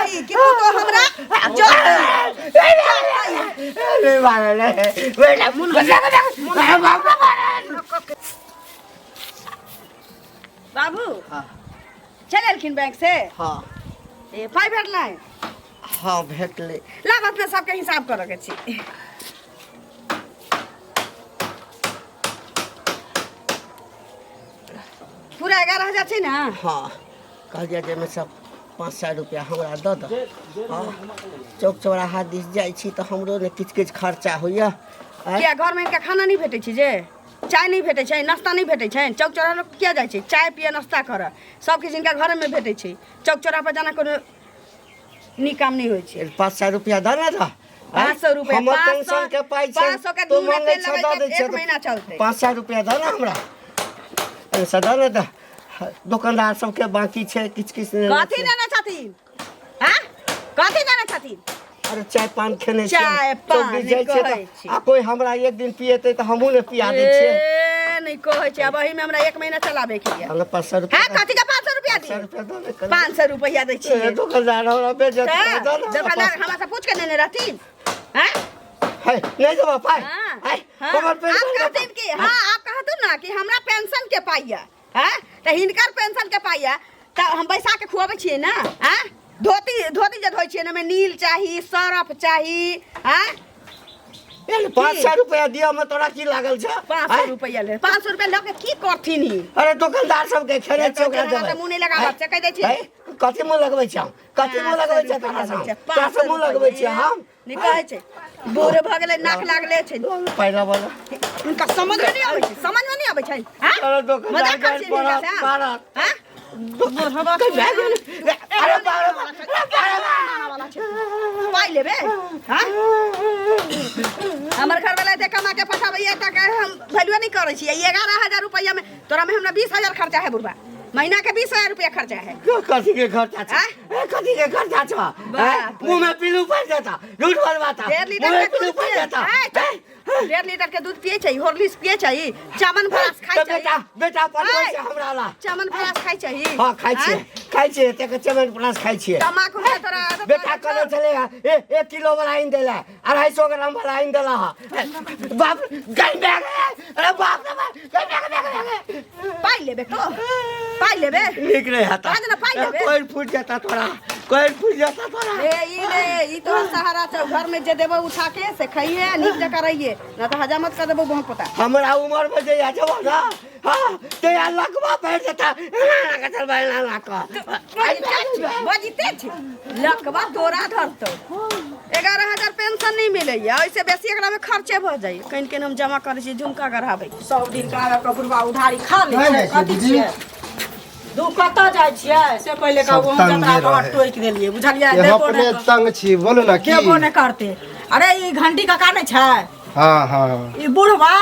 चाही कि पुतोह हमरा जो नहीं मारे रे बेटा बाबू हाँ चलि एलखिन बैंक से हाँ ए पाइ भेटलै हाँ भेटलै लाब अपने सबके हिसाब करऽ के छी पूरा 11,000 छै ने। हाँ कहलियै जाहिमे सब 500 रुपया हमरा दऽ दऽ। हाँ चौक चौराहा दिस जाइ छी तऽ हमरो ने किछु किछु खर्चा होइए। किया घरमे हिनका खाना नहि भेटै छै जे चाय नहि भेटै छै नाश्ता नहि भेटै छै? चौक चौराहा लोक किया जाइ छै चाय पिए नाश्ता करऽ? सब किछु हिनका घरेमे भेटै छै। चौक चौराहा पर जाना कोनो नीक काम नहि होइ छै। 500 रुपया दऽ ने दऽ। 500 रुपया, हमर 500 पेंशन के पाइ छै। 500 के तू दूध मांगै तेल छह लेबै दऽ तऽ दै एक छियै। महीना चलतै। 500 रुपया दऽ ने हमरा एहिसँ दऽ ने दऽ। दोकानदार सबके बाकी छै किछु किछु नेने कथी छै। देने छथिन? हाँ कथी देने छथिन? अरे चाय पान खेने छियै। चाय चौक पान दिस जाइ छियै कहै तऽ छी। आ कोइ हमरा एक दिन पिएतै तऽ हमहूँ ने पिया दै छियै। ए नहि कहै छै। आब एहिमे हमरा एक महीना चलाबे के यऽ। हमरा 500 रुपया हाँ कथी के 500 रुपया 500 दी? रुपया दऽ ने कनी। 500 रुपया दै ए, छियै? दोकानदार हमरा बेइज्जत तऽ कर दऽ ने हमरा दोकानदार हमरा से पूछ के नेने रहथिन? हाँ है नहीं देबा पाइ। हाँ है हाँ हमर आप पेंशन के कहथिन कि हाँ आप कहतुन ना कि हमरा पेंशन के पाइ यऽ। हाँ तऽ हिनकर पेंशन के पाइ यऽ तऽ हम बैसा के खुआबै छियै ने। हाँ धोती धोती जे धोइ छियै ने ओहिमे नील चाही सरफ चाही। हाँ ए, 500 रुपया दिअ में तोरा की लागल छै? 500 आँय? रुपया ले 500 रुपया लऽ के की करथिन ई? अरे दोकानदार सबके खेने छै ओकरा हमरा देबै। तऽ मुँह नहि लगाबऽ से कहि दै छी। है? कथी मुँह लगबै छै हम? कथी मुँह लगबै छै तोरा से हम? तोरा से मुँह लगबै छियै हम? नहि कहै छै बूढ़ भऽ गेलै नाक लागले छै। पाइ वाला हुनका समझ में नहि आबै छै। समझ में नहि आबै छै। हाँ? अरे दोकानदार मजाक करै छियै हिनका से, हाँ? मारत। हाँ? अरे बाप रे बाप। पाइ लेबै? हाँ? हमर घरवाला एते कमा के पठाबैया तक हम वैल्यूए नहि करै छियै। 11,000 रुपैआ में तोरा में हमरा 20,000 खर्चा है बुढ़बा। महीना के 20,000 रुपया खर्चा है। कथी के खर्चा छै? आँय? ए, कथी के खर्चा छै? आँय? बाप रे। मुँह में पिल्लू पड़ि जेता झूठ बोलबाता। 1.5 लीटर मुँह में के पिल्लू दूध पड़ि पियै जेता। आँय, 1.5 लीटर के दूध पियै छै हॉर्लिक्स पियै छै चामन फ्रास खाइ तऽ छै। बेटा बेटा पठबै आँय। छै हमरा ला। चामन फ्रास खाइ छै। हाँ खाइ छियै खाइ छियै एतेक चमेन प्लास खाइ छियै। तमाकू के तोरा आदत बेटा लागल कहने छौ? छलै हँ, ए 1 किलो वाला आनि देला 250 ग्राम वाला आनि देला हँ। बाप गई बैग अरे बाप रे बाप गई बैग बैग बैग। पाइ लेबे तो पाइ लेबे। नीक नहीं हता। आज ना पाइ लेबे। कोई फूट जाता तोरा कोई फूट जाता तोरा। ए ई ने ई तोहर सहारा छौ। घर में जे देबो उठा के से खइहे नीक जकाँ रहिए ना तऽ हजामत कर देबो बहुत पता। हमरा उम्र में जे जब ना हाँ ते यार लकवा पड़ जाता ना ना चल भाई ना ना का। बजिते छै लकवा तोरा धरतौ। 11,000 पेंशन नहीं मिलैया ओहिसे बेसी एकरा में खर्चे भऽ जाइए। कनि कनि हम जमा करै छी झुमका गढ़ाबै। सब दिन का आबि कऽ बुढ़बा उधारी खा लै नहि, छै। नहि, कथी दीदी। छियै दू कतऽ जाइ छियै से पहिले सब कहू। हम तंगे जतरा पर रहै। टोकि देलियै बुझलियै। यहाँ देबो अपने नहि तंग छी बोलू ना की देबो नहि करतै। अरे ई घंटी काका नहि छै? हाँ हाँ। ई बुढ़बा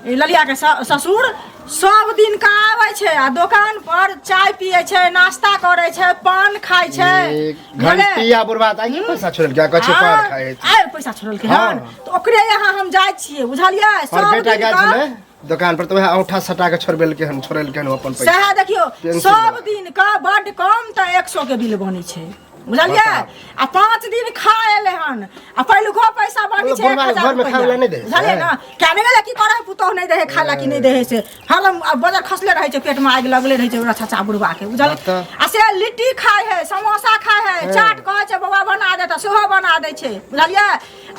ई ललिया के ससुर सब दिन का आबै छै आ दोकान पर चाय पियै छै नाश्ता करै छै पान खाइ छै। ए, घंटी आ बुढ़बा तऽ आइए पैसा छोड़ल क्या कहै छै पान खाइ छै। आइ पैसा छोड़लकै हाँ। हन तऽ ओकरे यहाँ हम जाइ छियै बुझलियै। और सब बेटा दिन गेल का छलै दोकान पर तऽ वएह औंठा सटा के छोड़बेलकै हन छोड़ेलकै हन ओ अपन पैसा। सएह देखियौ पेंसिल सब वाला। दिन का बड्ड कम तऽ 100 के बिल बनै छै बुझलियै। बताउ। आ 5 दिन खा एलै हन आ पहिलुको पैसा बाकी मतलब छै बुढ़बा 1000 घर में खाय ला नहि दै छै? बुझलियै ना क्या नहि गेलै की करै पुतोह नहि दै है खाय ला कि नहि दै है से हरदम आ बजर खसले रहै छै पेट में आगि लगले रहै छै ओकरा छचा बुढ़बा के बुझलियै। बताउ। आ से लिट्टी खाय है समोसा खाय है चाट कहै छै बौआ बना दे तऽ सेहो बना दै छै बुझलियै।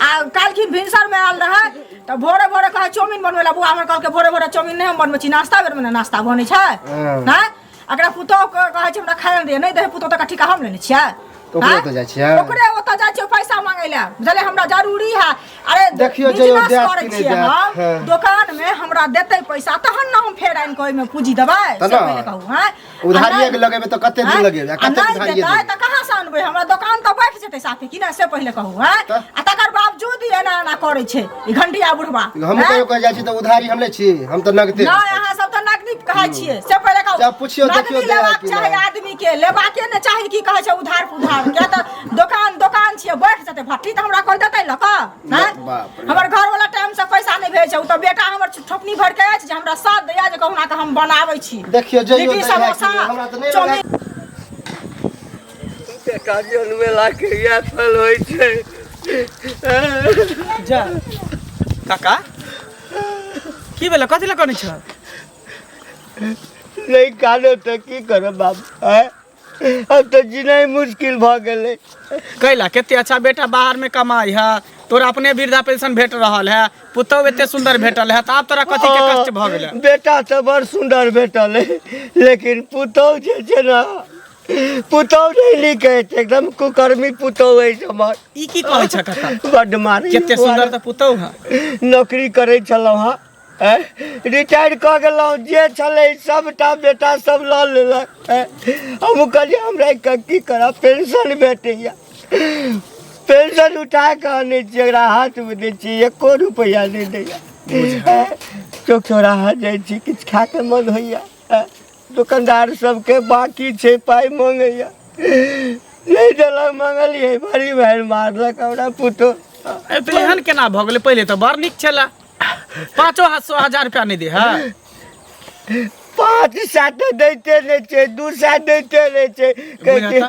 आ काल्हिखिन भिनसर में आयल रहै तऽ भोरे भोरे कहै चाउमीन बनबै ला बौआ हमर कहलकै भोरे भोरे चाउमीन नहि हम बनबै छी नाश्ता बेर में ने नाश्ता बनै छै। हँ। नहि एकरा पुतोह कहै छै हमरा खाय लए दिअ नहि दै है पुतोह तऽ ठीका हम लेने छियै। तऽ ओकरे आँय? ओतऽ जाइ छियै? ओकरे ओतऽ जाइ छियै पैसा मांगै लए बुझलियै हमरा जरूरी है। अरे देखियौ जइयौ बिजनेस देत करै कि नहि छियै देत, हम हँ। दोकान में हमरा देतै पैसा तहन ने हम फेर आनि कऽ ओहिमे पूंजी देबै तऽ से ने। पहिले कहू। हँ उधारिये के लगेबै तऽ कते दिन आँय? लगेबै आ आ कते नहि उधारिये देतै देबै? तऽ कहाँ से अनबै हमरा दोकान तऽ बैठ जेतै साफे कि नहि से पहिले कहू। हँ तऽ? आ तकर बावजूद ई एना एना करै छै ई घंटिया बुढ़बा। हम आँय? कहियो कहि जाइ छी तऽ उधारी हम लै छी हम तऽ नगदे। नहि अहाँ सब तऽ नगदी कहै छियै से पहिले कहू। जब पुछियौ नगदी देखियौ दै है लेबाक कि चाही नहि। आदमी के लेबाके नहि चाही की कहै छै उधार पुधार किया तऽ दोकान दोकान छियै बैठ जेतै भट्टी तऽ हमरा कोइ देतै लऽ कऽ। आँय? बाप रे। हमर घरवाला टाइम से पैसा नहि भेजै छै ओ तऽ बेटा हमर ठोकनी भरि के अछि जे हमरा साथ दैया जे कहुना कऽ हम बनाबै छी देखियौ जइयौ लिट्टी दै है कि समोसा नहि, हमरा तऽ नहि चाउमीन। लगा। बेटा जन्मेला के इएह फल होइ छै। जा काका, की भेलै? कथी लए कनै छ? नहि कानब तऽ की करब बाबू? आँय, अब तऽ जीनाइ मुश्किल भऽ गेलै। कैला? कते अच्छा बेटा बाहर में कमाई है, तोरा अपने वृद्धा पेंशन भेट रहल है, पुतहु एते सुंदर भेटल है, तऽ आब तोरा कथी के कष्ट भऽ गेलै? बेटा तऽ बड़ सुन्दर भेटल है, लेकिन पुतहु जे छै ने, पुतहु नहि नीक अछि, एकदम कुकर्मी पुतहु अछि हमर। ई की कहै छ काका? बड्ड मारै। कते सुंदर तऽ पुतहु है। नौकरी करै छलहुँ हँ, रिटायर कऽ गेलहुँ, जे छलै सबटा बेटा सब लऽ लेलक। हमहूँ कहलियै हमरा की करब, पेंशन भेटैए, पेंशन उठा कऽ आनै छियै, एकरा हाथमे दै छियै, एको रुपैआ नहि दैए। चौक चौराहा जाइ छी, किछु खायके मन होइए, दोकानदार सबके बाकी छै, पाइ मङ्गैए, नहि देलक, मङ्गलियै, भरि भरि मारलक हमरा पुतोहु। तऽ एहन केना भऽ गेलै? पहिले तऽ बड़ नीक छलै, 500 हजार रुपया नहि दे है? 500 तऽ दैते नहि छै, 200 दैते नहि छै। कहै छै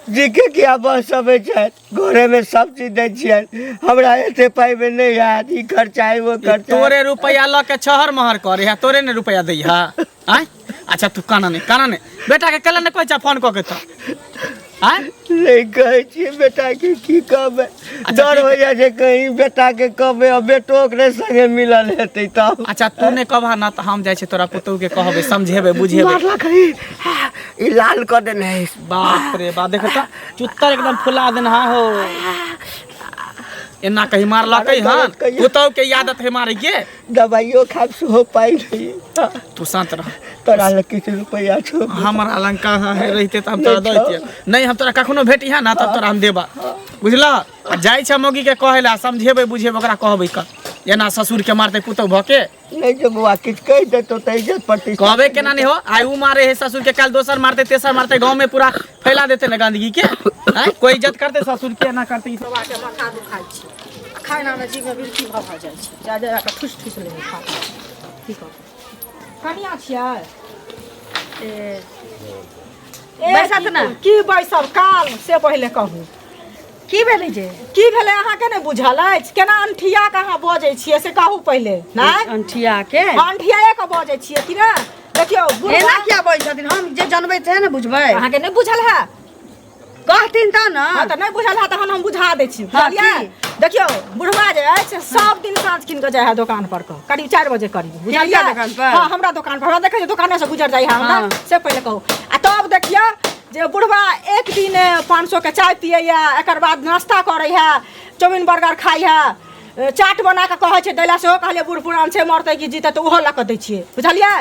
जीके किया बस अबै छथि, घरेमे सब चीज दै छियनि, हमरा एते पाइमे नहि हैत, ई खर्चा है ओ खर्चा। तोरे रुपया लऽ के छहर महर करे है, तोरे ने रुपया दै है? आँय, अच्छा तू काना नहि, काना नहि। बेटाके कैला नहि कहै छ फोन कऽ के तऽ? आँय, नहि कहै छियै बेटाके, की कहबै, डर हो जाइ छै कहीं बेटाके कहबै आ बेटो ओकरे संगे मिलल हेतै तब। अच्छा तू नहि कहबह ना तऽ हम जाइ छियै तोरा पुतोहुके कहबै, समझेबै बुझेबै। मारलक है, ई लाल कऽ देने है। बाप रे बाप, देखो तऽ चुत्तर एकदम फुला देने हा हो। एना कहीं मारलकै हन? पुतोहु के आदत है मारे के। दबाइयो खाब सेहो पाइ नहीं। तू शांत रह। तोरा लग किछु रुपैआ छौ? हमरा लग कहाँ है, रहिते तऽ हम तोरा दऽ दैतियै। नहि, हम तोरा कखनो भेटिहे ना तब तोरा हम देबा, बुझलह? आ जाइ छै मौगी के कहै लए, समझेबै बुझेबै ओकरा, कहबै कऽ एना ससुर के मारतै पुतहु भऽ के? नहि जे बौआ किछु कहि देतौ तऽ इज्जत प्रतिष्ठा। कहबै केना नहि हो? आइ उ मारे है ससुर के, काल्हि दोसर मारतै, तेसर मारतै, गाँव में पूरा फैला देतै ने गंदगी के। आँय, कोइ इज्जत करतै ससुर के? एना करतै ई सब? बौआके माथा दुखाइ छै, खानामे जीभमे बिरकी भऽ भऽ जाइ छै, जा जा कऽ ठुसि ठुसि लै खा। की कहू, कनिया छियै ए, बैसत ना। की बैसब काल से पहिले कहू। की भेलै जे? की भेलै अहाँके नहि बुझल अछि? केना अनठिया के अहाँ बजै छियै से कहू पहिले। नहि अनठिया के? अनठियाए के बजै छियै कि ने? देखियौ बुढ़वा- एना किया बजै छथिन? हम जे जनबै से ने बुझबै। अहाँके नहि बुझल है? कहथिन तऽ ने। हँ तऽ नहि बुझल है तहन हम बुझा दै छी। हँ, बुझलियै? की? देखियौ बुढ़वा जे अछि सब दिन साँझ कीन कऽ जाइ है दोकान पर कऽ, करीब 4 बजे करीब, बुझलियै? दोकान पर? हँ, हमरा दोकान पर। हमरा देखै छियै दोकाने से गुजर जाइ है हमरा। हँ। से पहिले कहू। आ तब देखियौ जे बुढ़वा एक दिन 500 के चाय पियैया, एकर बाद नाश्ता करै है, चाउमिन बर्गर खाइ है, चाट बना कऽ कहै छै दै लए, सेहो कहलियै बूढ़ पुरान छै, मरतै कि जीतै, तऽ ओहो लऽ कऽ दै छियै, बुझलियै?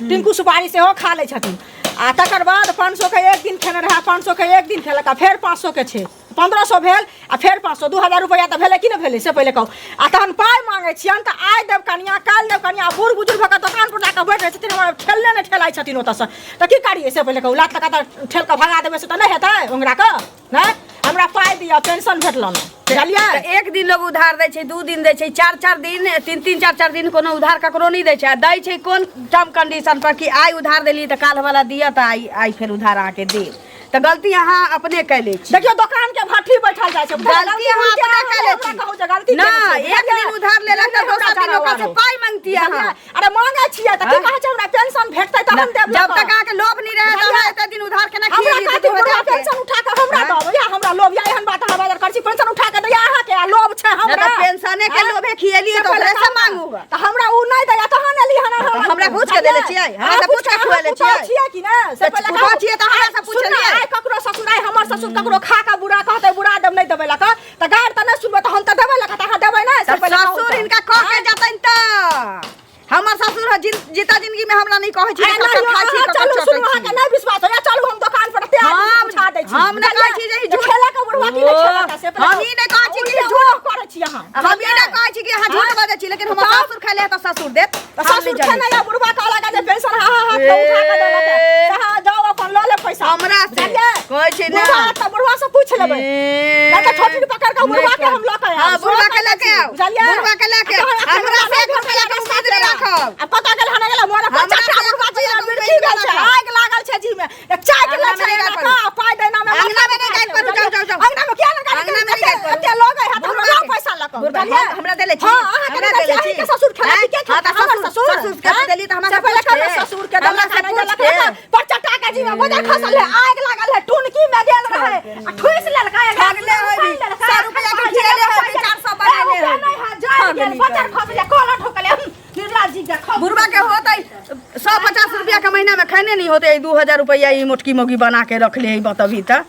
टिंकू सुपारी सेहो खा लै छथिन। आ तकर बाद 500 के एक दिन खेने रहए, 500 के एक दिन खेलक, आ फेर 500 के छै, 1500 भेल, आ फेर 500, 2000 रुपैआ तऽ भेलै कि नहि भेलै से पहिले कहू। आ तहन पाइ मांगै छियनि तऽ आइ देब कनिया, काल्हि देब कनिया। बूढ़ बुजुर्ग भऽ कऽ दोकान पर जा कऽ बैठ रहै छथिन, हमरा ठेलने नहि ठेलाइ छथिन ओतऽसँ, तऽ की करियै से पहिले कहू। लात लगा तऽ ठेल कऽ भगा देबै से तऽ नहि हेतै ओंगरा कऽ। नहि, हमरा पाइ दिअ, पेंशन भेटल ने, बुझलियै? तऽ एक दिन लोग उधार दै छै, 2 दिन दै छै, 4 4 दिन, 3 3 4 4 दिन कोनो उधार ककरो नहि दै छै। आ दै छै कोन टर्म कंडीशन पर कि आइ उधार देलियै तऽ काल्हि वाला दिअ, तऽ आइ आइ फेर उधार अहाँके देब। तऽ गलती अहाँ अपने कैले छी। देखियौ दोकान के भट्ठी बैठल जाइ छै। गलती अहाँ उल्टे अपने अहाँ कैले हमरा छी। कहू जे गलती ना, केने छी, एक दिन बुझलियै? उधार लेलक तऽ नहि, हमरा दोसर दिन जाना ओकरा से आरो। पाइ मांगती अहाँ। बुझलियै? अरे मांगे छियै तऽ की हाँ? कहै छै, हमरा पेंशन भेटतै तहन देब जब लऽ तक कऽ। अहाँके लोभ नहि रहै तऽ बुझलियै? अहाँ एते दिन उधार केना हमरा खिएलियै? कहती दू बुढ़वा हजार के? पेंशन उठा कऽ हमरा हाँ? दब या हमरा लोभ या एहन बात अहाँ बाजल करै छी? पेंशन उठा कऽ दैया अहाँके आ लोभ छै नहि हमरा? तऽ पेंशने के हाँ? लोभे खिएलियै से तऽ पहिले ओकरे से कहू ने। मांगू। तऽ हमरा उ नहि दैया तहन एली हन अहाँ तऽ लग। हमरा पूछ के देले छियै? हमरा अहाँ से पूछ के अहाँ खुएले पुतहु छियै? छियै कि ने से तऽ पहिले पुतहु कहू। छियै तऽ हमरा से आइ सुन ने, पुछलियै? आइ ककरो ससुर, आइ हमर ससुर ककरो खा कऽ बुरा कहतै, बुरा देब नहि देबै लऽ कऽ, तऽ गारि तऽ नहि सुनबै, तऽ हम तऽ देबै लऽ कऽ, तऽ अहाँ देबै नहि से तऽ पहिले कहू ससुर तऽ। हिनका कह के जतनि तऽ हमर ससुर है, जीता जिंदगी में हमरा नहीं कहै छी। आइ ककर नहि खाइ छी, अहाँ ककर चलू चटै सुनू, छी। अहाँके नहि विश्वास होइया, चलू हम दोकान पर एते आदमी से पूछा दै छी। हम नहि कहै छी जे ई झूठ खेला के बुढ़वा की नहि खेला के से पहिले हम कहू। ई नहि कहै छी कि उल्टे झूठ ओह करै छी अहाँ। हम ई नहि कहै छी कि अहाँ झूठ बजै छी, लेकिन हमर तब? ससुर खाइले है तऽ ससुर देत। तऽ हम ससुर नहि जनै खेने छी। या बुढ़वा कहलक जे पेंशन हा हा हाथ में उठा के देलक ए। तऽ अहाँ जाउ अपन लऽ लेब पैसा। हमरा से बुझलियै? कहै छी ने। बुढ़वा तऽ बुढ़वा से पूछि लेबै। नहि तऽ ठोठी पकड़ कऽ बुढ़वा के हम लऽ के आयब। हाँ, बुढ़वा के लऽ के आउ। बुझलियै? बुढ़वा के लऽ के आउ। आ तहन हमरा से एक रुपैआ के उम्मीद नहि राखब। आ पता गेल हने गेल मोरा हमरा पचास से एक बुढ़वा जी रुपैआ के बिरकी उम्मीद भेल छै, नहि राखब। आगि लागल छै जी में, चाटि अंगना लै में छै नहि एना राखब। कऽ, आ पाइ देना में अंगना में नहि बुझलियै? हमरा देले छी हां अहाँ के हमरा देले छी, अहीं के ससुर खेलक के हाँ, खेलक तऽ हमर ससुर ससुर ससुर के हैं? देली तऽ हमरा से से पहिले पूछ के। कहबै ससुर के हमरा देलक से नहि पूछ देलक के। ने, पर चटा के जीवा बजर खसल है आग लागल है टुनकी में गेल रहे आ ठुस लेलकै ठगले होबी। 100 रुपैआ के खिएले होबी, 400 बनेले होबी। नहीं है जाय गेल ठगनी बजर खसल कोला ठोकले निर्लाज जी के खा बुढ़वा के होते 150 रुपया के महीना में खाने नहीं होते 2000 रुपया ई मोटकी मोगी बना के रख ले बतबी त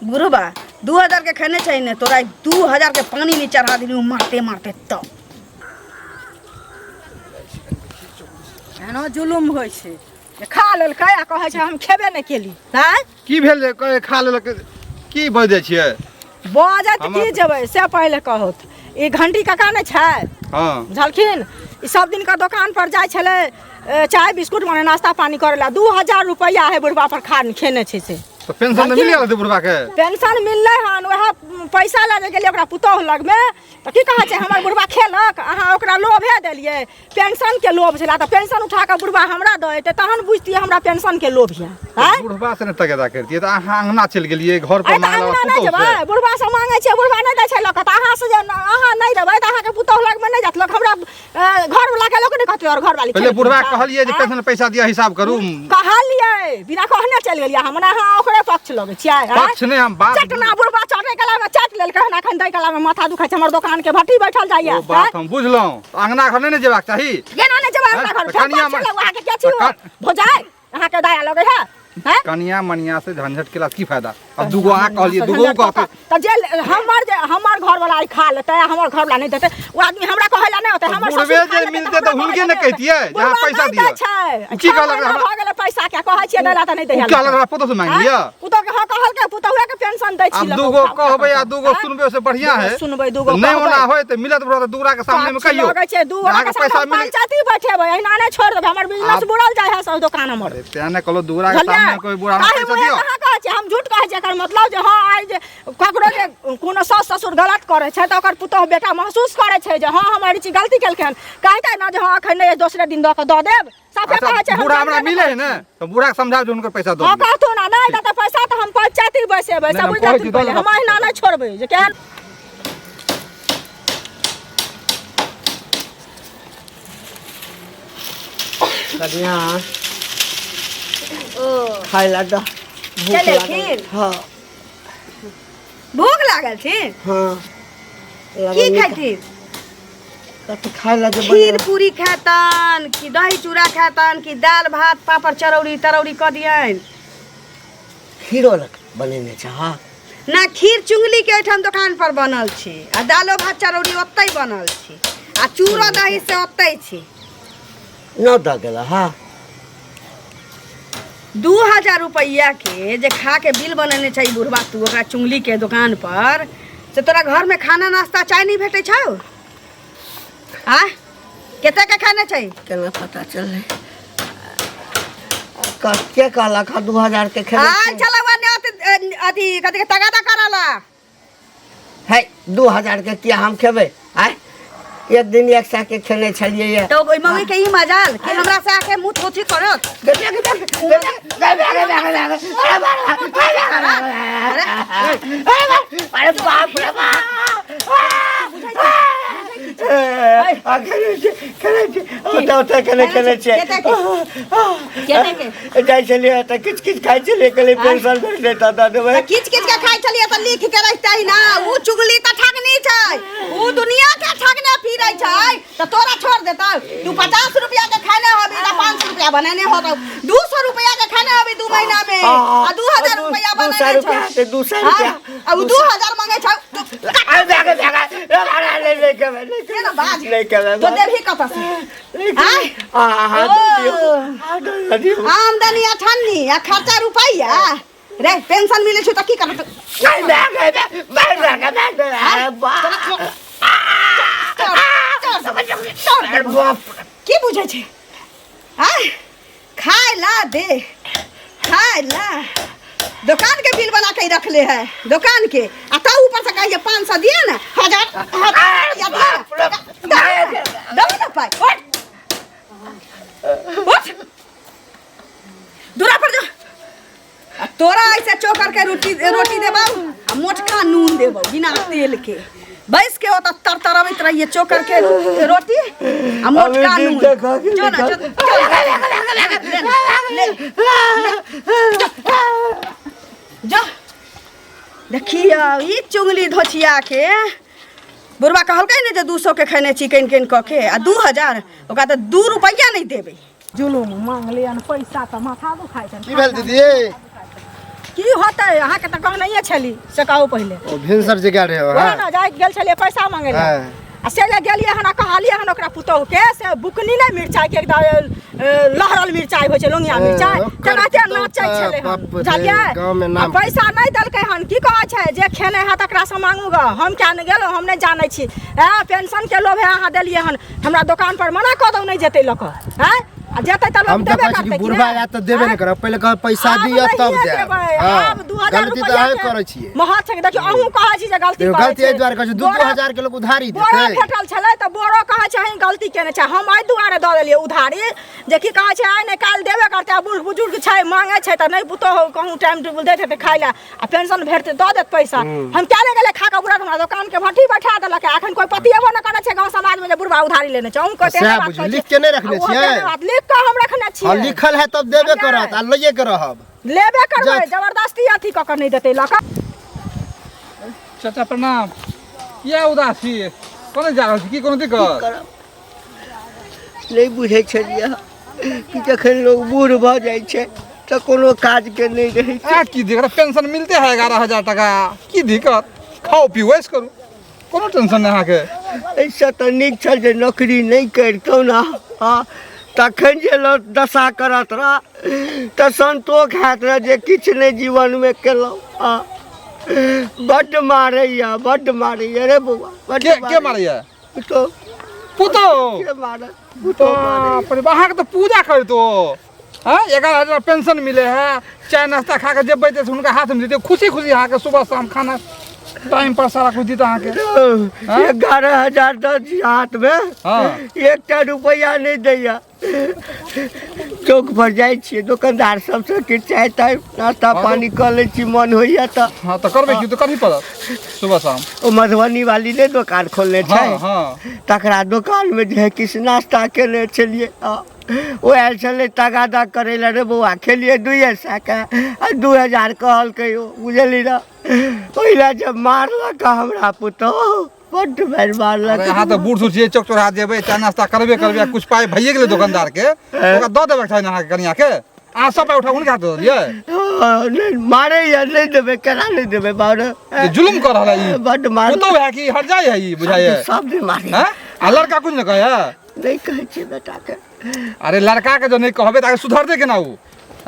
बुढ़वा 2000 के खाने चाहिए ने तोरा 2000 के पानी नहीं चढ़ा दिली मारते मारते तो एना जुलुम होइ छै जे खा लेलकै आ कहै छै हम खेबे नहि केली आँय की भेल जे कहे खा लेलक की बजै छियै बजत की हमरा- जेबै से पहिले कहत ई घंटी काका नहि छै हँ बुझलखिन ई सब दिनका दोकान पर जाइ छलै चाय बिस्कुट मने नाश्ता पानी करै लए 2000 रुपैआ है बुढ़बा पर खा खेने छै से तऽ पेंशन तऽ मिल गेल हेतै बुढ़बा के पेंशन मिललै हन वएह पैसा लऽ जे गेलियै ओकरा पुतोहु लगमे तऽ की कहै छै हमर बुढ़बा खेलक अहाँ ओकरा लोभे देलियै पेंशनके लोभ छलै तऽ पेंशन उठा कऽ बुढ़बा हमरा दऽ एतै तहन बुझतियै हमरा पेंशनके लोभ यऽ आँय बुढ़बा से ने तगेदा करतियै तऽ अहाँ अंगना चलि गेलियै घर पर आइ तऽ मांगला अंगना नहि पुतोहु जेबै से बुढ़बा से मांगै छियै बुढ़बा नहि दै छै लऽ कऽ तऽ अहाँ से जे अहाँ नहि देबै तऽ अहाँके पुतोहु लगमे नहि जायत लोक हमरा घरवला के लोक नहि कहतै और घरवाली पहिले बुढ़बा के कहलियै जे पेंशन पैसा दिअ हिसाब करू कहलियै बिना कहने चलि गेलियै हमरा अहाँ ओकरे पक्ष लगै छियै आँय? पक्ष नहि हम बात चटना बुढ़बा चटै कला में चाट लेलकै हन अखन दै कला में माथा दुखाइ छै हमर दोकान के भट्टी बैठल जाइया ओ बात हम बुझलहुँ तऽ अंगना घर नहि ने जेबाक चाही केना नहि जेबै हमरा घर तऽ कनिया फेर पक्ष अहाँके के छी तऽ भौजाइ अहाँके दया लगै है हैं? कनिया मनिया से झंझट केला की फायदा अब दूगो अहाँ कहलियै दूगो उ कहतै तऽ जे हमर जे हमर घरवला आइ खा लेतै आ हमर घरवला नहि देतै ओ आदमी हमरा कहै लए नहि होतै हमर बुढ़बे ससुर खा जे लेतै मिलतै तऽ तऽ हमरा हुनके कहै ने लए कहितियै जे अहाँ बुढ़बा पैसा नहि दिअ। दै छै ओ की छह कहलक महीना हमरा- भऽ गेलै पैसा के कहै छियै दै लए तऽ नहि दै ओ कहलक हमरा पुतोह से मांगि लिअ पुतोह के हँ कहलकै पुतोहुए के पेंशन दै छी आब लऽ कऽ दूगो उठा उठा कहबै आ कऽ। दूगो आँय? सुनबै से बढ़िया दूगो है सुनबै, दूगो नहि कहबै। ओना होय तऽ मिलत बुढ़ा तऽ दूगरा के सामने में साक्षी कहियो लगै छै दू गोरा अहाँके के पैसा सामने मिल पंचायती बैठेबै एहिना नहि छोड़ि देबै हमर बिजनेस आब- बुड़ल जाइ है सब दोकान हमर अरे तें ने कहलहुँ दूगरा के बुझलियै? सामने कोई बुढ़ा हमरा काहे पैसा मुँहे दियौ कहाँ कहै छियै हम झूठ कहै छियै एकर मतलब जे हँ आइ जे ककरो जे कोनो सास ससुर गलत करै छै तऽ ओकर पुतोहु बेटा महसूस करै छै जे हँ हमर ई चीज गलती केलकै हन कहतै ने जे हँ एखन नहि दोसरे दिन दऽ कऽ दऽ देब साफे अच्छा कहै छै हम बूढ़ा हमरा जानबे मिले नहि है ने तऽ बूढ़ा के समझाउ जे हुनकर पैसा दऽ हँ दियौ कहथुन ने नहि देतै पैसा तऽ हम पंचायती बैसेबै नहि, से हम बुझि कहै जाथिन छी, दऽ पहिले देबै। हम अहिना नहि छोड़बै जे केहन कनिया खाय ला दऽ भूख चलै लागल। खीर? हाँ भूख लागल छी हाँ की खाइती कथी खाय ला जे खीर पूरी खेतन कि दही चूड़ा खेतन कि दालि भात पापड़ चरौरी तरौरी कऽ दियनि खीरो बनेने छै हाँ ना खीर चुंगली के ओहिठाम दोकान पर बनल छै आ दालो भात चरौरी ओतहि बनल छै आ चूड़ो दही से ओतहि छै न दऽ गेल हाँ 2000 रुपैआ के जे खा के बिल बनेने छै ई बुढ़बा तू ओकरा चुंगली के दोकान पर से तोरा घर में खाना नाश्ता चाय नहीं भेटै छौ आ कते के खाने छै केना पता चललै के कहलक हँ 2000 के खेने आयल छियै? छलौ ने अथी कथी के तगादा करला है 2000 के किया हम खेबै आय एक दिन एक सए के खेने छलियै ये तो ओहि मम्मी के ई मजाल कि हमरा से आके मुँह थोथी करत अरे बाप रे बाप जाइ छलियै तऽ किछु किछु खाइ छलियै कहलियै पेंशन भेट जेतै दऽ देबै तऽ किच किच के खाइ छलियै तऽ लिख के रखतै ना उ चुगली तऽ ठगनी छै उ दुनिया के ठगने फिरै छै तऽ तोरा छोड़ देतौ तू 50 रुपया के खाने होबी तऽ 500 रुपया बनेने होतौ 200 रुपया के खाने होबी दू महीना में आ 2000 रुपया दू सए बनेने रुपया छौ हेतै, 200 रुपया। आ उ 2000 मांगे छौ तू अरे भागे भागे अरे नहीं खेबै नहीं के ना बाज नहीं खेबै तो देबही कतऽ से नहीं खेबै। आँय? आ हाँ ओ। दऽ दियौ हाँ दऽ दियौ आमदनी अठन्नी आ खर्चा रुपैया रे पेंशन मिलै छौ तऽ की करब नहीं भागे भागे भागे भागे अरे बाप अरे बाप की बुझै छै आँय खाय ला दे खाय ला दुकान के बिल बना के रखले है दुकान के आ तब ऊपर से कहिए 500 दिए ना हजार हजार रुपया दिए दो ना पाई उठ उठ दूरा पर जो आ तोरा ऐसे चोकर के रोटी रोटी देबौ आ मोटका नून देबौ बिना तेल के बैस के ओतऽ तरतरबैत रहिए चोकर के रोटी आ मोटका अभी नून देखा के जो ना जो जो ले, ले, जो देखियौ ई चुंगली धोछिया के बुढ़बा कहलकै ने जे 200 के खेने छी कनि कनि कऽ के आ 2000 ओकरा तऽ 2 रुपैआ नहि देबै। जुलूम मांगलियन पैसा तऽ माथा दुखाइ छनि। की भेल दीदी? की होतै, अहाँके तऽ कहनैये छली से कहू पहिले। ओ भिनसर जे गेल रहे ओएह ने जाइ गेल छलियै पैसा मांगै लए आ से जे गेलियै हन आ कहलियै हन ओकरा पुतोहु के से बुकनी नहि मिरचाई के एकदम लहरल मिरचाई होइ छै लोंगिया मिरचाई ओकर तेनाहिते पुतोहु नाचै तऽ छलै हन बाप रे, बुझलियै गाँवमे आ नाम पैसा नहि देलकै हन की कहै छै जे खेने है तकरासँ मांगू गऽ हम किया नहि गेलहुँ हम नहि जानै छी हँ पेंशन के लोभे अहाँ देलियै हन हमरा दोकान पर मना कऽ दौ नहि जेतै लऽ कऽ हँ आ जेतै तऽ लोक हम तऽ देबे कहै छी कि करतै कि बुढ़बा नहि आयत तऽ देबे नहि करब पहिले कहब पैसा आब दिअ तब नहिये जायब देबै हँ आब 2000 गलती तऽ रुपैआ अहें के करै छियै महत छै देखियौ अहूँ कहै छी जे गलती देखियौ करै गलती एहि दुआरे करै छी दू दू बोरा- हजार के लोक उधारी बोरा देतै भेटल छलै तऽ बोरो कहै छै अहीं गलती केने छै हम एहि दुआरे दऽ देलियै उधारी जे की कहै छै आइ नहि काल्हि देबे करतै आ बूढ़ बुजुर्ग छै मांगै छै तऽ नहि पुतोहु कहूँ टाइम टेबुल दैत हेतै खाइ लए आ पेंशन भेटतै दऽ देत पैसा हम क्या ले गेलै खा कऽ बुढ़ा हमरा दोकान के भट्ठी बैठा देलक अखन कोई पतिएबो नहि करै छै गाँव समाज में जे बुढ़बा उधारी लेने छै अहूँ कहते सएह बुझियौ, लिख के नहि रखने छियै? बात लिख कऽ हम रखने आ छियै लिखल है तब देबे करत आ लइए के रहब लेबे करबै जात। जबरदस्ती अथी कऽ कऽ नहि देतै लऽ कऽ चाचा प्रणाम किया उदास छी कोना जा रहल छी की कोनो दिक्कत करब नहि बुझै छलियै कि जखन लोक बूढ़ भऽ जाइ छै तऽ कोनो काजके नहि रहै छै आ की दिक्कत पेंशन मिलते है 11,000 टका की दिक्कत खाओ पीओ ऐश करू कोनो टेंशन नहि अहाँके एहिसँ तऽ नीक छल जे नौकरी नहि करितहुँ ने हँ तखन जे लोक दशा करत रह तऽ सन्तोष हैत रह जे किछु नहि जीवनमे केलहुँ हँ बड्ड मारैया बड्ड मारैया रे बौआ बड्ड के के मारैया पुतोहु पुतोहु के मारत पुतोहु मारैया बाप रे अहाँके तऽ पूजा करतो हाँ 11,000 पेंशन मिले है चाय नाश्ता खा के जेबै तऽ हुनका हाथ में देते खुशी खुशी अहाँके सुबह शाम खाना टाइम पर सारा कुछ देत अहाँके 11,000 दऽ छी हाथमे हाँ। एकटा रुपैआ नहि दैया चौक पर जाइ छियै दोकानदार सबसँ कि चाय ताय नाश्ता पानी कऽ लै छी मन होइया तऽ हाँ तऽ करबै की तऽ करही पड़त सुबह शाम ओ मधुबनी वाली नहि दोकान खोलने छै हाँ हाँ तकरा दोकानमे जे है किछु नाश्ता केने छलियै ओ आयल छलै तगादा करै लए रे बौआ खेलियै दुइए सएके आ 2000 कहलकै ओ बुझली ने ओहि लए जे मारलक हमरा पुतोहु बड्ड मारि मारलक अरे अहाँ तऽ बूढ़ सूढ़ छियै चौक चौराहा जेबै चाय नाश्ता करबे करबै आ कुछ पाइ भइए गेलै दोकानदार के ओकरा दऽ देबाक चाही ने अहाँके कनिया के अहाँ सब पाइ उठा हुनका हाथ दऽ देलियै हँ, नहि मारैया नहि देबै केना नहि देबै बाबू जे जुलुम कऽ रहल है ई बड्ड मार पुतोहु है कि हट जाइ है ई बुझाइए सब दिन मारै हैं आ लड़का कुछ नहि कहै है नहि कहै छियै बेटाके अरे लड़का के जो नहीं कहबे तऽ आगे सुधरतै केना ओ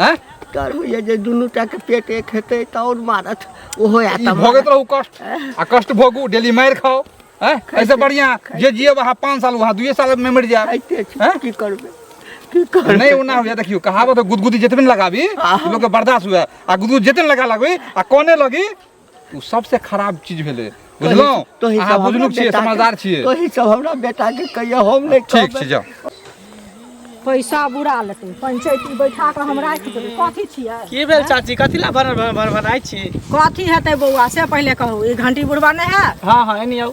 हैं डर होइए जे दुनू टाके पेट एक हेतै तऽ आओर मारत ओहो आयत ई भोगैत रहू कष्ट आ कष्ट भोगू डेली मारि खाओ हैं ऐसे बढ़िया जे जियब अहाँ 5 साल वहाँ 2 साल में मरि जायब खाइते छी हैं? की करबै की करबै नहीं ओना होइए देखियौ कहावत है, गुदगुदी जतबे ने लगाबी लोक के बर्दाश्त हुए आ गुदगुदी जते ने लगा लगबी आ कोने लगी ओ सबसे खराब चीज भेलै बुझलहुँ तोही अहाँ सब हमरा बुझनुक छियै बेटाके- समझदार छियै तोही सब हमरा बेटाके कहिया हम नहि ठीक कहबै। छै जाउ पैसा बुरा लेतै पंचायती बैठा कऽ हम राखि देबै कथी छियै की भेल चाची कथी ला भर भर भर भराइ छी कथी हेतै बौआ से पहिले कहू ई घंटी बुढ़बा नहि है हाँ हाँ एनी आउ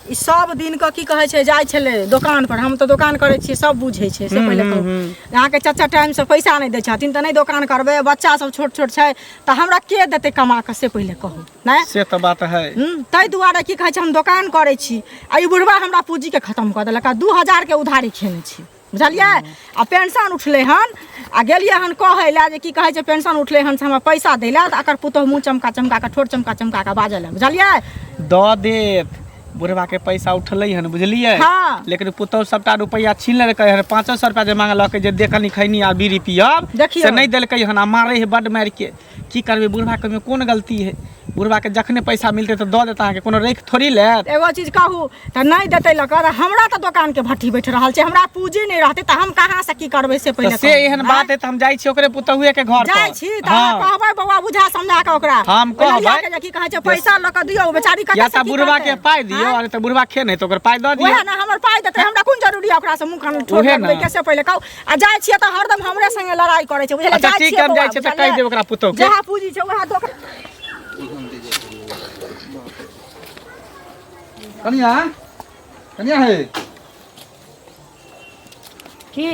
ई सब दिन के की कहै छै जाइ छलै दोकान पर हम तऽ दोकान करै छियै सब बुझै छै से पहिले कहू अहाँके चाचा टाइम से पैसा नहि दै छथिन तऽ नहि दोकान करबै बच्चा सब छोट छोट छै तऽ हमरा के देतै कमा कऽ से पहिले कहू नहि से तऽ बात है ताहि दुआरे की कहै छै हम दोकान करै छी आ ई बुढ़बा हमरा पूँजीके खतम कऽ देलक आ 2000 के उधारी खेने छी बुझलियै आ पेंशन उठलै हन आ गेलियै हन कहै लए जे की कहै छै पेंशन उठलै हन से हमरा पैसा दै लए तऽ एकर पुतोहु मुँह चमका चमका कऽ ठोर चमका चमका कऽ बाजल है बुझलियै दऽ देत बुढ़वा के पैसा उठलै हन बुझलियै हाँ। लेकिन पुतहु सबटा रुपैआ छीन लेलकै हन 500 रुपया जे मांगलकै जे दे कनि खैनी आ बीड़ी पियब देखियौ। से नहि देलकै हन आ मारै है बड्ड मारि के की करबै बुढ़वा के कोन गलती है बुढ़वा के जखने पैसा मिलतै तऽ दऽ देत अहाँके कोनो राखि थोड़ी लेत एगो चीज कहू तऽ नहि देतै लऽ कऽ तऽ हमरा तऽ दोकानके भट्ठी बैठ रहल छै हमरा पूँजी नहि रहतै तऽ हम कहाँ से की करबै से तऽ पहिले से कहू। एहन बात है तऽ हम जाइ छी ओकरे पुतहुए के घर जाइ पर छी तऽ अहाँ हाँ। कहबै बौआ बुझा समझा कऽ ओकरा हम ओहि लड़िया कहबै। के जे की कहै छै पैसा लऽ कऽ दियौ बेचारी कतऽ या से तऽ की बुढ़वा के करतै? पाइ दियौ आँय? अरे तऽ बुढ़वा खे नहि तऽ ओकर पाइ दऽ दियौ ओएह ने हमर पाइ देतै हमरा कोन जरूरी है ओकरा से मुँह कान ठोर ओहे लगबै ने। के से पहिले कहू आ जाइ छियै तऽ हरदम हमरे संगे लड़ाई करै छै बुझलियै अच्छा, जाइ ठीक छियै है, हम बौआ, जाइ छियै तऽ कहि बुझलियै? देब ओकरा पुतोहु के। जएह पूँजी छै ओएह दोकान कनिया, कनिया हे। की?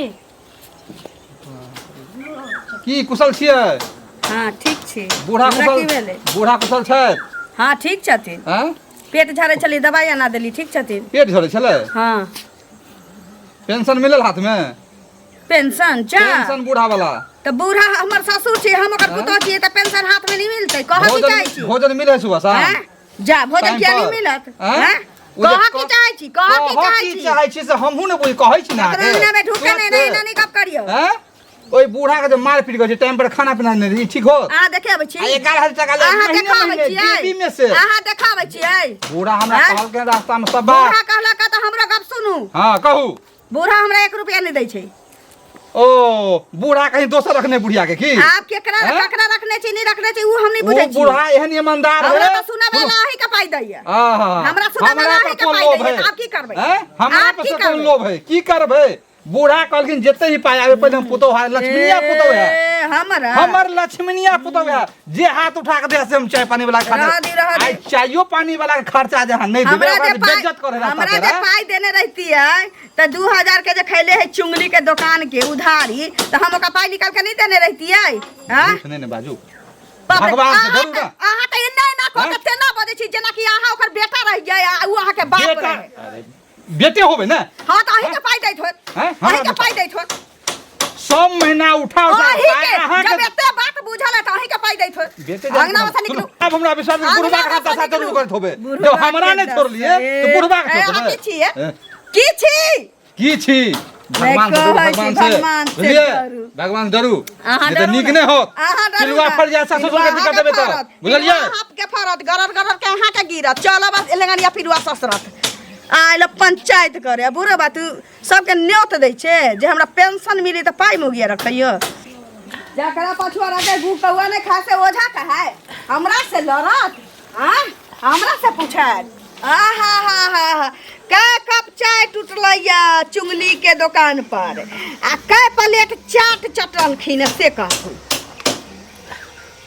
की कुशल छियै? हाँ ठीक छी। बूढ़ा हमरा कुशल की भेलै? बूढ़ा कुशल छथि? हाँ ठीक छथिन। आँय? पेट झाड़ै छली, दवाइ अना देली, ठीक छथिन। पेट झड़ै छलै? हाँ। पेंशन मिलल हाथमे? पेंशन चा पेंशन बूढ़ा वाला। तऽ बूढ़ा हमर ससुर छी, हम ओकर पुतोह छियै, तऽ पेंशन हाथमे नहि मिलतै? कहऽ की भोजन चाहै छी? भोजन मिलै है सुबह शाम? आँय? जा भोजन टाइम किया नहि पर? मिलत? आँय? आँय? ओ जे कहऽ की चाहै छी? कहऽ की कहऽ चाहै की छी? चाहै छी से हमहूँ ने बुझ कहै छी ने ककरो अहाँके। अंगना में ढुके नहि, नहि एना नहि गप करियौ। आँय? ओहि बूढ़ा के जे मार पीट करै छै, टाइम पर खाना पीना नहि दै, ई ठीक होत? अहाँ देखे अबै छी? आ 11,000 टका ले अहाँ महीने देखाबै महीने छियै? जेबी में से। अहाँ देखाबै छियै? बूढ़ा हमरा आँय? कहलकै रास्ता में सब बूढ़ा बात। कहलक तऽ हमरो गप सुनू। हाँ कहू। बूढ़ा हमरा 1 रुपया नहि दै छै। ओ बूढ़ा कहीं दोसर रखने बुढ़िया के की? आप केकरा हैं? केकरा रखने छी नहीं रखने छी उ हम नहीं ओ बुझै छी। बूढ़ा एहन ईमानदार हमरा है। तऽ सुनबै ला अहीं के पाइ दैया। आहा, हमरा सुनबै ला हमरा अहीं पर के कोन पाइ लोभ दैया, है? तऽ आब की करबै? हैं? हमरा आब पर की से कोन करबै? लोभ है? की करबै? बूढ़ा कहलखिन जते ही पाइ आबे पहिले हम पुतोह है, लक्ष्मीनिया पुतोह है। ए, हमरा हमर लक्ष्मीनिया पुतोह है, जे हाथ उठा के दे से हम चाय पानी वाला खा रह दी, रह दी। आइ चायो पानी वाला के खर्चा जे अहाँ नहीं देबै हमरा ओकरा जे जे पाइ बेइज्जत करे रास्ता हमरा पर, जे हैं? पाइ देने रहती है तऽ 2000 के जे खैले है चुंगली के दुकान के उधारी, तऽ हम ओकरा पाइ निकाल के नहीं देने रहती है? हाँ? झूठ नहीं ने बाजू। बाप रे, भगवान से अहाँ डरू तऽ ना। अहाँ तऽ एना एना कऽ के हैं? तेना बजै छी जेना कि अहाँ ओकर बेटा रहि जाय आ उ अहाँके बाप बेटा रहे। अरे, बेटे होबे ना। हाँ तऽ अहीं के पाइ दैत होत। हैं? हमरा अहीं के बेटा। पाइ दैत होत। सब महीना उठा उठा अहीं पाइ के अहाँके जब एते बात बुझल है तऽ अहीं के पाइ दैत होत। बेटे जान अंगना में से सुनू, निकलू। आब हमरा विश्वास नहीं, बुढ़वा के हाथ अंगना में से दशा जरूर निकलू। करैत होबे। बुढ़वा जब हमरा के नहीं छोड़लिए तो बुढ़वा के ए, अहाँ छोड़बै। की छियै? ए, की छी? की छी? भगवान से डरू, कहै छी, भगवान से। भगवान से बुझलियै? डरू। भगवान डरू। अहाँ नहीं तऽ डरू नीक ने। नहि होत। अहाँ डरू पिलुआ ने। फड़ जाय ससुर के दिक्कत देबै तऽ। फड़त। बुझलियै? पिलुआ अहाँके फड़त, गरर गरर के अहाँके गिरत। चलब आब एलंगनिया पिलुआ ससरत। आयल पंचायत करे बुढ़ो बा तू सबके न्योत दै छै जे हमरा पेंशन मिली तऽ पाइ मुगिया रखैयो। जकरा पछुआ रहतै गु कौआ नहि खाय से ओझा कहाय। हमरा से लड़त? आँय? हमरा से पूछत? आहा हा हा हा, कै कप चाय टूटलैया चुंगली के दोकान पर आ कै प्लेट चाट चटलखिन से कहू।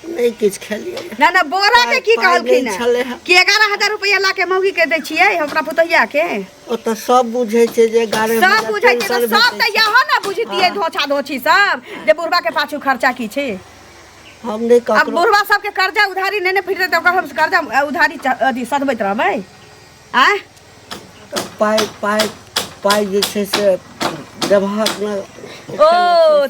नहि किछु खेलियै। ना ना, बोरा के की पाइ कहलखिन नहि छलै हँ। कि 11,000 रुपया ला के मौगी के दै छियै हमरा पुतहिया के? ओ तऽ सब बुझै छै जे 11 सब हजार बुझै छै तऽ पेंशन सब भेटै तऽ छै। यहो ने बुझतियै धोछा धोछी सब जे बुढ़बा के पाछू खर्चा की छै। हम नहि अब ककरो बुढ़बा सबके कर्जा उधारी नहि ने फिरतै तऽ ओकर हम कर्जा उधारी अथी सधबैत रहबै? आँय? तऽ पाइ पाइ पाइ जे छै से देबहक ने। ओ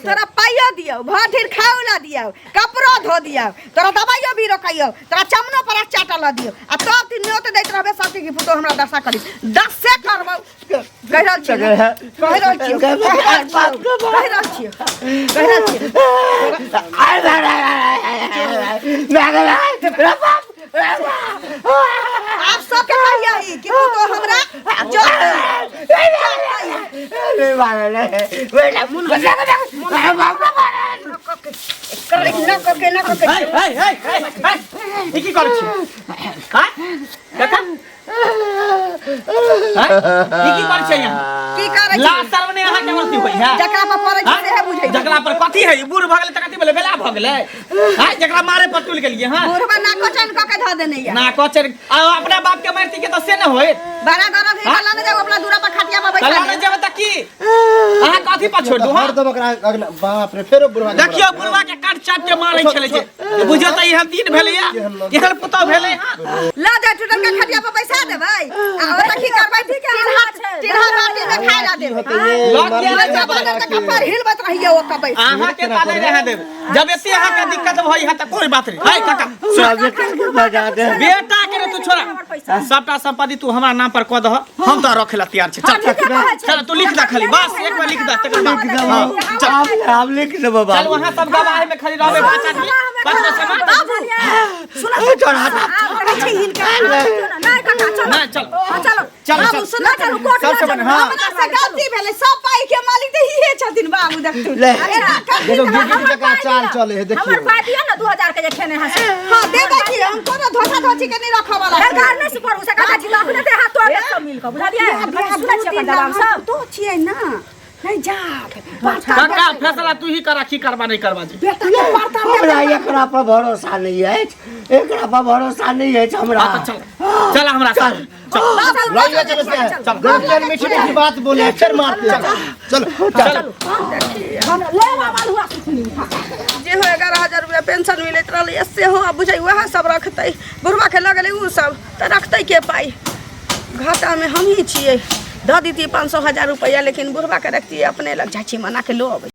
तोरा पाइयो दियौ, भर ढेर खाओ ला दियौ, कपड़ो धो दियौ, तोरा दवाइयो भी रोकैयौ, तोरा चमनो पर चाटल दियौ आ तब तू न्योत दैत रहबे सबके कि पुतोह हमरा दशा करी। दसे करबौ कहि रहल छियै ने? कहि रहल छियै, कहि रहल छियै, कहि रहल छियै, कहि रहल छियै। आब सबके कहियै कि पुतोह हमरा चल ना करके ना करके। हे हे हे हे हे, ई की करै छी? हाँ काका, हाँ? ई की करै छी अहाँ? की करै छी? लाज शर्म नहि अहाँके अथी होइ है? जकरा पर पड़ै छै हाँ? सेहे बुझै छै। जकरा पर कथी है? ई बूढ़ भऽ गेलै तऽ कथी भेलै? बेला भऽ गेलै? हाँ, जकरा मारे पर तुलि गेलियै? हाँ बुढ़बा नाको चैन कऽ के धऽ देने या। ना कचर आ अपना बाप के मारती के तऽ से न होय। बड़ा दर्द है, हाँ? लाने जाओ अपना दूरा पर खटिया पर तऽ बैठा लाने जेबै तऽ की अहाँ कथी पर छोड़ दू? हाँ हरदम ओकरा अगला बाप रे फेरो बुढ़वा के देखियौ बुढ़वा के काट चाट के मारै छलै जे बुझियौ तऽ एहन दिन भेलैया, एहन पुतौह भेलै। हाँ ला जा टूटल के खटिया पर बैसा देबै आ ओतऽ की करबै? टिल्हा टिल्हा बाटी में खाय ला देबै। लऽ किया लऽ नहि जा जेबै? बानर के कपार हिलबैत रहियै ओतऽ बैस। अहाँके तऽ नहि रहै देब। जब एते अहाँके दिक्कत भई है तऽ कोई बात नहीं। है काका सुन, सब बेटा के बजा दे। बेटा के रे तू छोड़ा, सबटा संपत्ति तू हमरा नाम पर कऽ दह, हम तो रखे ला तैयार छी। चल चल तू लिख दे खाली, बस एक बार लिख दे तकर बाद। हाँ, चल हम लिख देबो चल बाबू। वहाँ सब गवाह में खाली रहबे पांच आदमी, पांच गो सामान। बाबू सुन, चढ़ा कहै छै हिनका। नहि काका, चलो। नहीं चल चलो चल बाबू चल सुन, चलू, कोर्ट सबसे लऽ बढ़िया, चलू। हाँ। हमरा से गलती भेलै, सब पाइ के मालिक तऽ इहे छथिन बाबू देखतु। ले। एना करथिन देखो तऽ गिरगिट हमर जकाँ चाल चले है। हमर देखियौ पाइ दिअ ने 2000 के जे खेने हँ से। हाँ देबै की, हम कोनो धोखा धोची के नहीं रखऽ वाला छी। सरकार नहि से करू से काका जी, अपने ते हाथ तोड़ देत सब मिल कऽ, बुझलियै? बियाह सुनै दू छियै दिन अपन जवाब सब तो छियै ना नहीं जात काका फैसला तू ही करा, की करबा नहीं करबा जी। बेटा के पड़ता हमरा एकरा पर भरोसा नहीं अछि, एकरा पर भरोसा नहीं अछि हमरा। हाँ, तऽ चल चल हमरा साथ। लइए चलो से जब मीठी मीठी बात बोले फिर मारते हैं। चलो चल ले बाबा हुआ सुथनी जे हो 11,000 रुपया पेंशन मिलैत रहलै सेहो आब बुझै उएह सब रखतै बुढ़बाके लऽ गेलै ओ सब तऽ रखतै के पाइ घाटामे हमही छियै दऽ दितियै 500 1000 रुपैआ लेकिन बुढ़बाके रखतियै अपने लग जाइ छी मना के लो अबै।